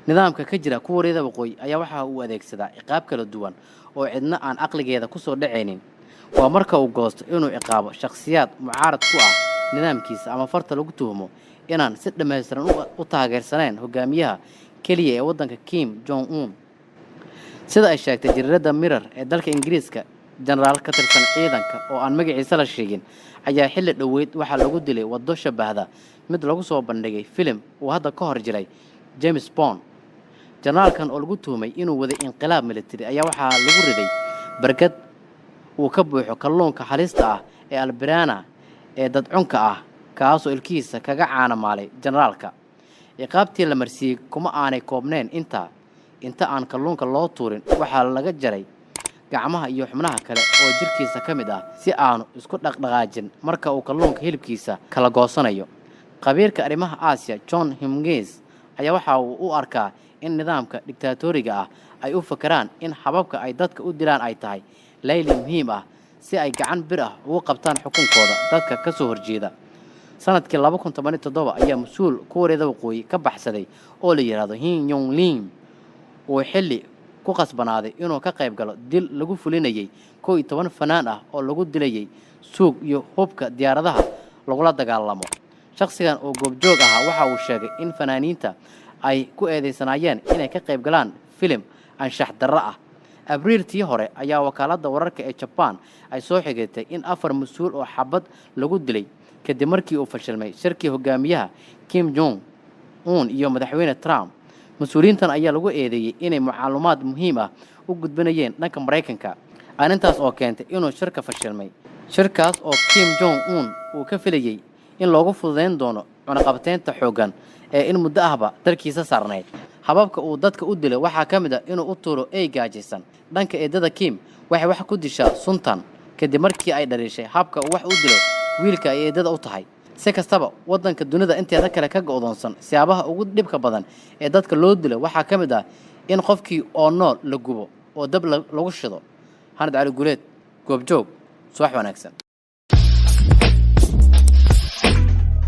Nidaamka ka jira Kuuriyada Waqooyi ayaa waxa uu adeegsadaa ciqaab kala duwan oo cidna aan aqligeeda kusoo dhacaynin. Waa marka uu goosto inuu ciqaabo shakhsiyaad mucaarad ku ah nidaamkiisa ama farta lagu tuhumo inaan si dhammaystiran u taageersanayn hogaamiyaha keliya ee waddanka, Kim Jong Un. Sida ay sheegtay jariirada Mirror ee dalka Ingiriiska, jenaraal ka tirsan ciidanka oo aan magaciisa la sheegin ayaa xilli dhoweyd waxaa lagu dilay waddo shabahda mid lagu soo bandhigay filim uu hadda ka hor jiray James Bond. Jenaraalkan oo lagu tuhumay inuu waday inqilaab militari ayaa waxaa lagu riday barkad uu ka buuxo kalluunka halista ah ee piranha ee dadcunka ah, kaasoo ilkihiisa kaga caanamaalay jenaraalka. Ciqaabtii la marsiiyey kuma aanay koobnayn intaa. Inta aan kalluunka loo tuurin, waxaa laga jaray gacmaha iyo xubnaha kale oo jirkiisa ka mid ah, si aanu isku dhaqdhaqaajin marka uu kalluunka hilibkiisa kala goosanayo. Khabiirka arrimaha Aasiya John Himges ayaa waxa uu u arkaa in nidaamka diktaatoriga ah ay u fakeraan in hababka ay dadka u dilaan ay tahay layli muhiim ah si ay gacan bir ah ugu qabtaan xukunkooda dadka ka soo horjeeda. Sanadkii 2017 ayaa mas-uul Kuuriyada Waqooyi ka baxsaday oo la yidhaahdo Hin Yong Lim uu xilli ku khasbanaaday inuu ka qayb galo dil lagu fulinayay 11 fanaan ah oo lagu dilayay suug iyo hubka diyaaradaha lagula dagaalamo. Shakhsigan oo goobjoog ahaa waxa uu sheegay in fanaaniinta ay ku eedeysanaayeen inay ka qayb galaan filim anshax darro ah. Abriiltii hore ayaa wakaaladda wararka ee Jabaan ay soo xigatay in afar mas-uul oo xabad lagu dilay kadib markii uu fashilmay shirkii hogaamiyaha Kim Jong Un iyo Madaxweyne Trump. Mas-uuliyiintan ayaa lagu eedeeyey inay macluumaad muhiim ah u gudbinayeen dhanka Maraykanka, arrintaas oo keentay inuu shirka fashilmay, shirkaas oo Kim Jong Un uu ka filayey in loogu fududeyn doono cunaqabateynta xooggan ee in muddo ahba dalkiisa saarnayd. Hababka uu dadka u dilay waxaa ka mid ah inuu u tuuro ey gaajaysan. Dhanka eedada Kim waxay wax ku dishaa suntan kadib markii ay dhaliishay habka uu wax u dilo wiilka ay eedada u tahay. Si kastaba, waddanka dunida inteeda kale ka go'doonsan, siyaabaha ugu dhibka badan ee dadka loo dilo waxaa ka mid ah in qofkii oo nool la gubo oo dab lagu shido. Hanad Cali Guleed, Goobjoog, subax wanaagsan.